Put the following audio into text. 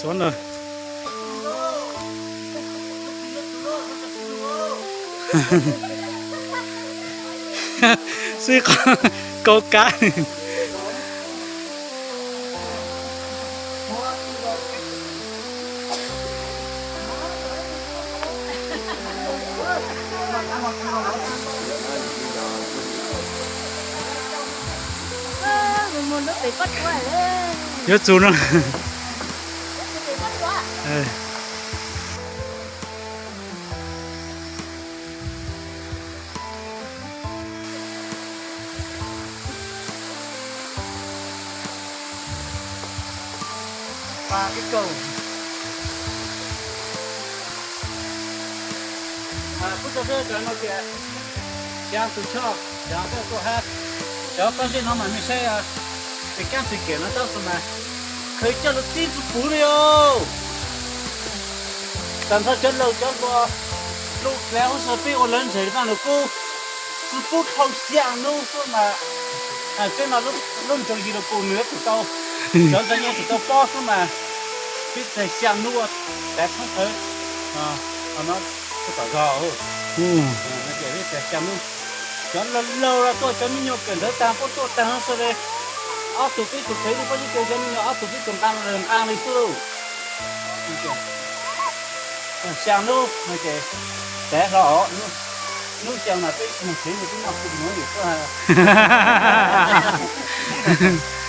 Txhuav no. Xib qhov kaus kab. Yuav txus no. Kuv tso peb cov no tias, xyaa tus choj, xyaa peb tuaj hab, cov pob zeb no mas mej saib, ces kaab txiv kev no tau xwb mas, khaws coj lug tib tsi puv li os. Tag nrho cov laug cov hluas, lub flav huv si peb ua lawv ntseeg na los kuj tsi pub dhau xyaa nub xwb mas, peb no lub nroog Yis Las Kus nws yuav tsum tau, cov ntxhais nyob tsum tau paub xwb mas, peb txais xyaa nub ua tav thoob qhawv no tom zog. Peb txais xyaa nub, cov laug laug los tuaj, cov me nyuam kawm ntawv taag puab tuaj taag sawv daws, ob tug peb tug khaws lub pob zeb rau cov me nyuam, ob tug peb tug nqaa nqaa li xwb lauj. Xyaa nub no ces tav hlo os, nub xyaa mas peb ib tug moog khaws nub peb noj pub nuav yam xwb.